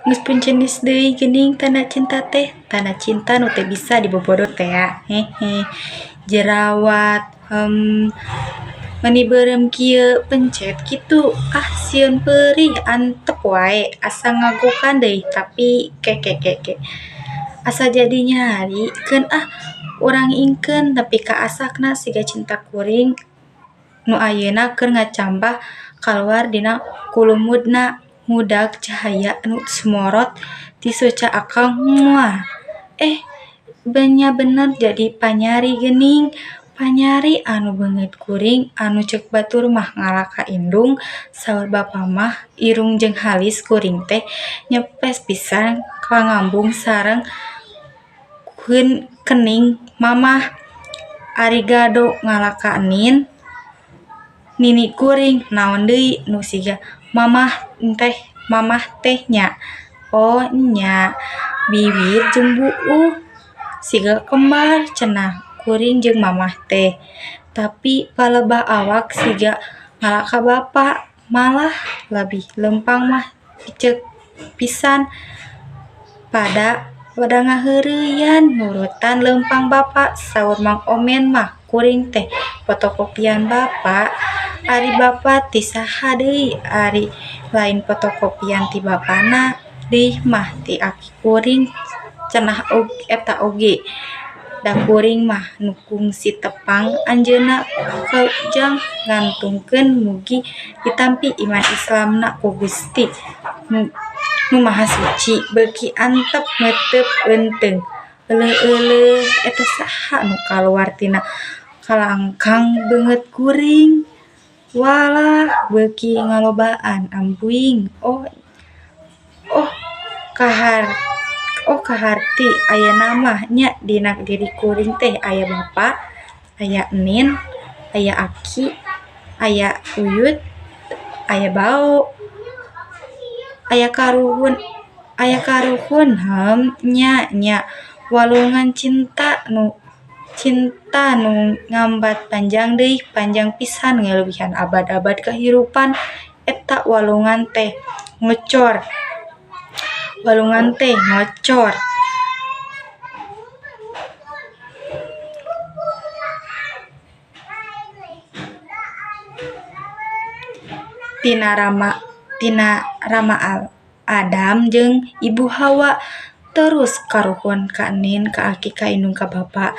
Geus puncenis deui geuning tanda cinta teh, tanda cinta nu teu bisa dibobodo tea, hehe. Jerawat, meuni beureum kieu pencet kitu, ah sieun peurih antep wae asa ngagokan deui tapi kekekeke. Asa jadi nyari keun ah urang ingkeun nepi ka asakna siga cinta kuring nu ayeuna keur ngacambah kaluar dina kulumudna ngudag cahaya nu sumorot ti soca akang muah. Eh, nya bener jadi panyari geuning. Panyari anu beungeut kuring anu ceuk batur mah ngalah ka indung saur bapa mah irung jeung halis kuring teh nyepes pisan kangambung sareng kening mamah. Ari gado ngalah ka nin nini kuring naon deui nu siga mamah teh nya. Oh nya bibir jeung buuk siga kembar cenah kuring jeung mamah teh. Tapi palebah awak siga ngalah ka bapa malah lebih leumpang mah picek pisan pada ngaheureyan nurutan leumpang bapa. Saur Mang Omen mah kuring teh fotokopian bapa. Ari bapa ti saha deui ari lain fotokopian ti bapana deui mah ti aki kuring cenah eta oge. Da kuring mah nu kungsi tepang anjeunna kujang ngantungkeun mugi ditampi iman Islamna ku Gusti Nu Maha Suci beuki antep meuteub eunteung. Euleuh-euleuh eta saha nu kaluar tina kalangkang beungeut kuring. Walah beuki ngalobaan ambuing. Oh kaharti ayeuna mah nya dina diri kuring teh aya bapa, aya enin, aya aki, aya uyut, aya bao, aya karuhun nya nya walungan cinta nu ngambat panjang deui panjang pisan ngaleuwihan abad-abad kahirupan eta walungan teh ngocor. Tina rama Adam jeung ibu Hawa terus karuhun ka enin ka aki ka indung ka bapa.